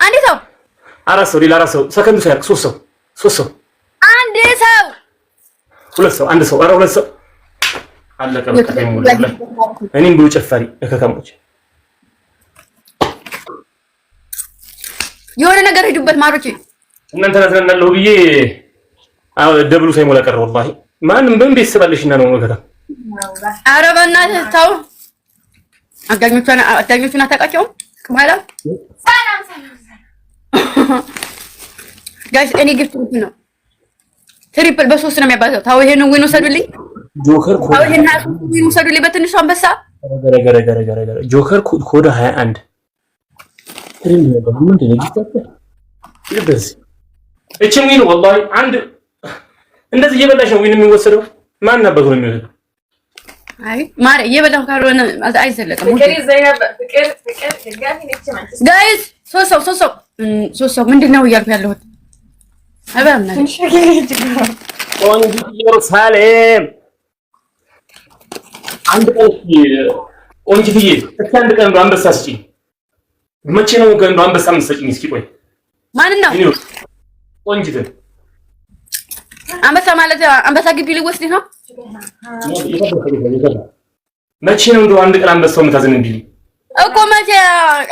አንድ ሰው፣ አራት ሰው፣ ሌላ አራት ሰው። ሰከንዱ ሳያልቅ ሶስት ሰው፣ ሶስት ሰው፣ አንድ ሰው፣ ሁለት ሰው፣ አንድ ሰው፣ ኧረ ሁለት ሰው አለቀ። በቃ እኔም ብሎ ጨፋሪ እከካሞች የሆነ ነገር ሂዱበት ማሮቼ። እናንተ ናዝናናለሁ ብዬ ደብሉ ሳይሞላ ቀረ። ወላሂ ማንም በምን ቤተሰብ አለሽና ነው እከካ። ኧረ በእናትህ ተው። አዳኞቹን አታውቃቸውም? በኋላ guys እኔ gift ነው triple በሶስት ነው የሚያባዛው። ታው ይሄን win ውሰዱልኝ። ጆከር ታው ይሄን win ውሰዱልኝ። በትንሹ አንበሳ ጆከር ኮድ 21 ምንድን ነው gift እችን win ወላሂ አንድ እንደዚህ እየበላሽ ነው win የሚወሰደው። ማን አባቱ ነው የሚወሰደው? አይ ማሬ እየበላሁ ካልሆነ አይዘለቅም። guys ሶስት ሰው፣ ሶስት ሰው፣ ሶስት ሰው። ምንድን ነው እያልኩ ያለሁት? ኢየሩሳሌም አንድ ቀን ቆንጅትዬ፣ እስኪ አንድ ቀን እንደው አንበሳ ስጪኝ። መቼ ነው እንደው አንበሳ የምትሰጪኝ? እስኪ ቆይ ማንን ነው? ቆንጅትን። አንበሳ ማለት አንበሳ ግቢ ሊወስድ ነው። መቼ ነው እንደው አንድ ቀን አንበሳው የምታዘንብልኝ? እኮ መቼ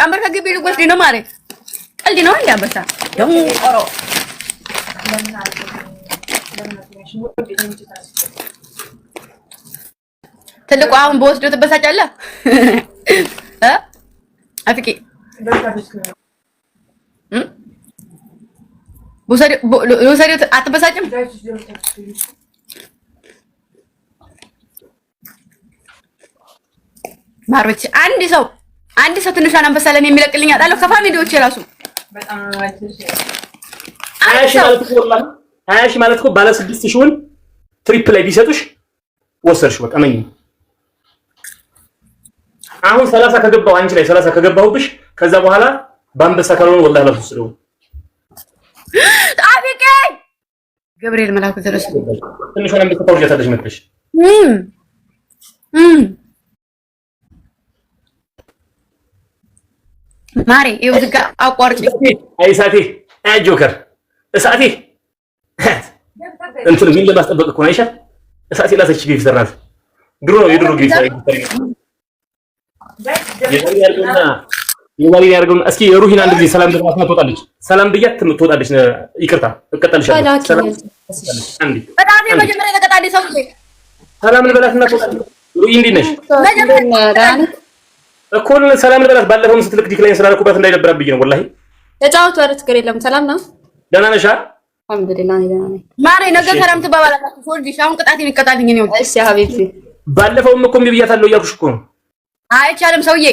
አንበሳ ግቢ ሊወስድ ነው ማለት ቀልድ ነው እንዴ? አንበሳ ደንቆሮ። ትልቁ አሁን በወስዶ ትበሳጫለህ እ አፍቂ ልውሰደው አትበሳጭም? ማሮች አንድ ሰው፣ አንድ ሰው ትንሿን አንበሳ ለኔ የሚለቅልኝ አጣለሁ። ከ family ዎች የራሱ 20 ሺህ ማለት እኮ ባለ 6,000ውን triple ላይ ቢሰጡሽ ወሰድሽ። በቃ መኝ አሁን 30 ከገባሁ አንቺ ላይ 30 ከገባሁብሽ ከዛ በኋላ በአንበሳ ካልሆነ ወላሂ አላስወስደውም። አፍቄ ገብርኤል መላኩ ድረስ። ትንሿን አንበሳ ታወርጃታለሽ መጥተሽ። ማሬ ይኸው እዚህ ጋር አቋርጭ። አይ እሳቴ፣ አይ ጆከር እሳቴ፣ እንትን ግን ለማስጠበቅ እኮ ነው። አይሻል እሳቴ ላሰች gifter ናት። ድሮ ነው የድሮ gifter የዛሬ ያርገውና እስኪ ሩሂን አንድ ጊዜ ሰላም ብላት ትወጣለች። ሰላም ብያት ትወጣለች። ይቅርታ እቀጣልሻለሁ። ሰላም ልበላትና ትወጣለች። ሩሂ እንዴት ነሽ? እኮ ሰላም ልበላት። ባለፈውም ስትልክ decline ስላልኩባት እንዳይደብራት ብዬ ነው። ወላሂ ተጫወቱ። ኧረ ችግር የለም። ሰላም ነው። ደህና ነሽ? አልሐምዱሊላህ እኔ ደህና ነኝ። ማሬ ነገ ሰላም ትባባላላችሁ። ፎርጂሽ አሁን ቅጣት የሚቀጣልኝ ነው። እሺ ሀቢብቲ። ባለፈውም እኮ እምቢ ብያታለሁ እያልኩሽ እኮ ነው። አይቻልም ሰውዬ፣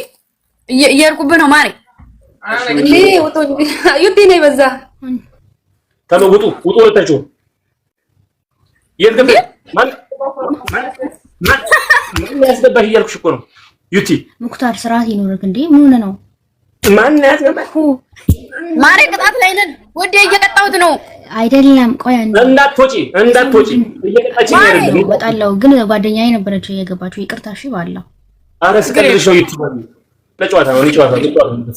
እየሄድኩብህ ነው ማሬ። እንዴ ውጡ ዩቲ ነው በዛ። ተሎ ውጡ፣ ውጡ፣ ሁለታችሁ የት ገብተሽ ማን ማን ማን ያስገባሽ እያልኩሽ እኮ ነው። ዩቲ ሙክታር ስርዓት ይኖርክ እንዴ! ምን ሆነህ ነው? ማን ያስገባሽ? ማሬ ቅጣት ላይ ነን ወዴ፣ እየቀጣሁት ነው። አይደለም ቆይ አንዴ። እንዳትወጪ፣ እንዳትወጪ፣ እየቀጣችኝ አይደለም። እወጣለሁ ግን ጓደኛዬ ነበረችው እየገባችው። ይቅርታ እሺ ባለው። ኧረ ስቀልድሽ ነው ዩቲ፣ ለጨዋታ ነው ለጨዋታ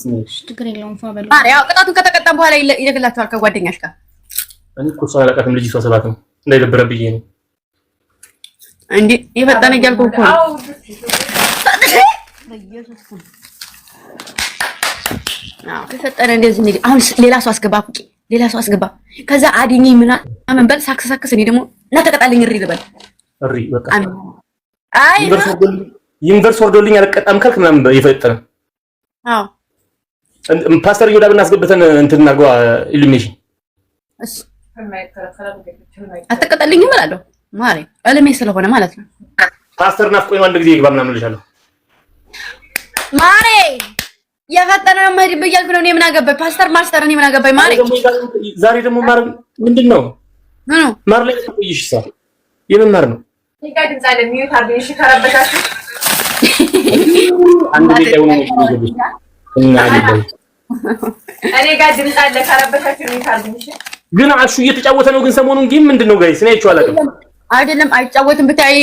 ነው። ችግር የለውም ፏ በሉ። ማሬ ያው ቅጣቱን ከተቀጣም በኋላ ይልክላችኋል ከጓደኛሽ ጋር። እኔ እኮ እሷን አላውቃትም። ልጅቷ ሰባት ነው እንዳይደብረ ብዬ ነው። እንዴ የፈጠነ እያልኩ እኮ ነው። የፈጠነ እንደዚህ እንግዲህ አሁን ሌላ ሰው አስገባ፣ አፍቄ ሌላ ሰው አስገባ። ከዛ አድኝ ምናምን በል ሳክስ ሳክስ፣ እኔ ደግሞ እና ተቀጣልኝ እሪ ልበል። እሪ በቃ። አይ universe ወርዶልኝ አልቀጣም ካልክ ምናምን የፈጠነ። አዎ። ፓስተር እዮዳብ እናስገብተን እንትን እናድርገዋ illumination። እሺ አትቀጣልኝም እላለሁ ማሬ፣ እልሜ ስለሆነ ማለት ነው። ፓስተር ናፍቆኝ ነው አንድ ጊዜ ይግባ ምናምን እልሻለሁ። ማሬ የፈጠነ መሄድ እያልኩ ነው። እኔ ምን አገባኝ? ፓስተር ማስተር እኔ ምን አገባኝ? ማሬ ዛሬ ደግሞ ማር ምንድን ነው? ምኑ? ማር ላይ ቆይሽ ሳ የምን ማር ነው? አንድ ደቂቃ ሆኖ ነው እና እኔ ጋር ድምፅ አለ። ከረበሻችሁ mute አድርጉኝ። እሺ ግን አሹ እየተጫወተ ነው። ግን ሰሞኑን game ምንድን ነው guys? እኔ አይቼው አላውቅም። አይደለም አይጫወትም ብታይ።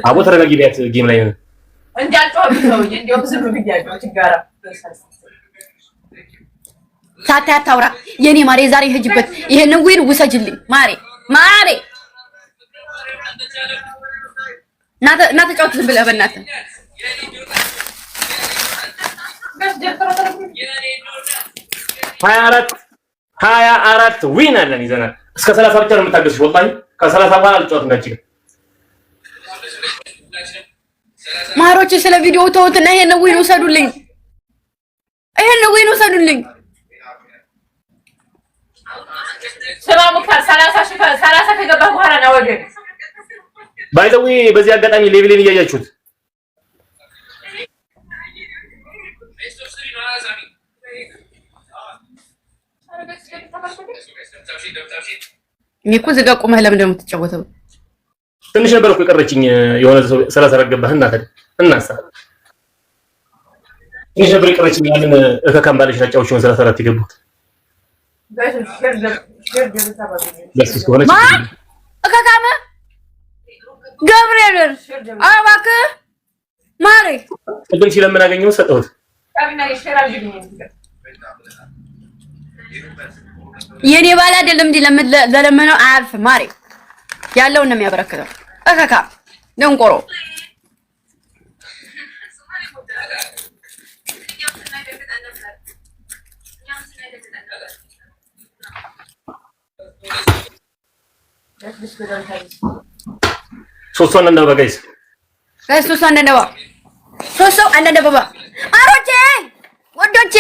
አቦ ተረጋጊ። ቢያት game ላይ ነው። እንዳልጮህብኝ ሰውዬ፣ እንዲያውም ዝም ብያለሁ። ችጋራ ሳታይ አታውራ የኔ ማሬ። ዛሬ ሂጅበት፣ ይሄንን win ውሰጅልኝ ማሬ፣ ማሬ። ና ተጫወት ዝም ብለህ በእናትህ። 24 24 win አለን ይዘናል። እስከ 30 ብቻ ነው የምታገስሽ። ወላሂ ከ30 በኋላ አልጫወትም እንዳንቺ ጋር። ማሮች ስለ ቪዲዮ ተውትና ይሄንን win ውሰዱልኝ፣ ይሄንን win ውሰዱልኝ። ስማ ሙክታር፣ 30 ከገባህ በኋላ ና ወገን። By the way በዚህ አጋጣሚ level ኤን እያያችሁት እኔ እኮ እዚህ ጋር ቆመህ ለምንድን ነው የምትጫወተው? ትንሽ ነበር እኮ የቀረችኝ። የሆነ ሰው 34 ገባህ እና ታዲያ እናሳ ትንሽ ነበር የቀረችኝ። ያንን እከካም ባለሽ ታጫውሽውን 34 የገቡት ለሱ ከሆነ ማን እከካም ገብርኤልን ኧረ እባክህ ማሬ ቅድም ሲለምን አገኘሁት ሰጠሁት። የኔ ባል አይደለም እንዴ ለለመነው አያልፍም። ማሬ ያለውን ነው የሚያበረክተው። እከካም ደንቆሮ ሶስት ሰው አንዳንድ አበባ guys፣ guys ሶስት ሰው አንዳንድ አበባ፣ ሶስት ሰው አንዳንድ አበባ። አሮቼ ወዶቼ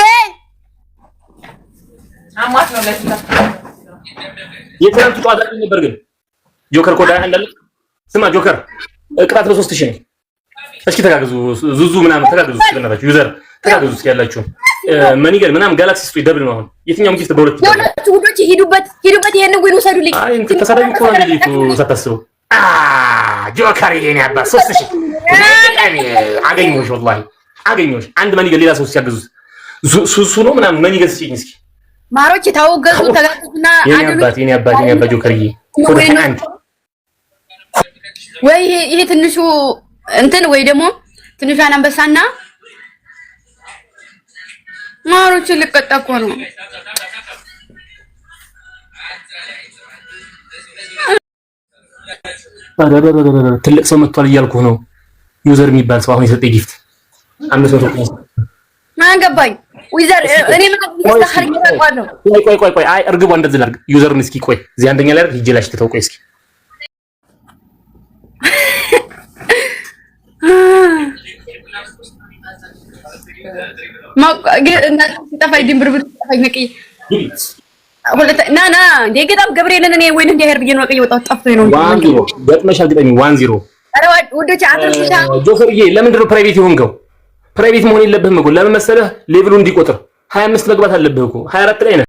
አሟት ነው ለዚህ የትናንቱ ጨዋታ ነበር ግን ጆከር ኮዳ አንዳለ። ስማ ጆከር ቅጣት በ3000 ነው። እስኪ ተጋግዙ፣ ዙዙ ምናምን ተጋግዙ፣ እስኪ በእናታችሁ user ተጋግዙ እስኪ ያላችሁ money gun ምናምን ጋላክሲ ስጡ double ነው። አሁን የትኛውም gift በሁለት ይደብል። የሆናችሁ ውዶቼ ሂዱበት፣ ሂዱበት፣ ይሄንን win ውሰዱልኝ። አይ እንትን ተሳዳቢ እኮ ነው ልጅቱ ሳታስበው። ጆከር የኔ አባት 3000 አገኘሁሽ፣ ወላሂ አገኘሁሽ። አንድ money gun ሌላ ሰው ሲያግዙት ሱሱ ነው ምናምን money gun ስጪኝ እስኪ ማሮች ታወገዙ፣ ተጋግዙና የኔ አባት የኔ አባት የኔ አባት ጆከርዬ ኮዳ አንድ ወይ ይሄ ትንሹ እንትን ወይ ደግሞ ትንሿን አንበሳና ማሮች ልቀጣ እኮ ነው። ትልቅ ሰው መጥቷል እያልኩህ ነው። user የሚባል ሰው አሁን የሰጠኝ gift 500 ማን ገባኝ? user እኔ ምን ተስተካክል ነው። ቆይ ቆይ ቆይ፣ አይ እርግቧ እንደዚህ ላድርግ። user ን እስኪ ቆይ፣ እዚህ አንደኛ ላይ አድርግ። ሂጅ ላሽ ተው፣ ቆይ እስኪ ጠፋኝ፣ ድንብርብር ጠፋኝ። ነቅዬ ና ና እንደ ገጣም ገብርኤልን እኔ ወይን እንዲያሄር ብዬ ነው ነቅዬ ወጣሁ። ጠፍቶኝ ነው። 1-0 ገጥመሻል። ግጠሚ 1-0። ኧረ ውዶቼ አትርሱታ። ጆከርዬ ለምንድን ነው private የሆንከው? Private መሆን የለብህም እኮ ለምን መሰለህ? Level ኡ እንዲቆጥር 25 መግባት አለብህ እኮ 24 ላይ ነህ።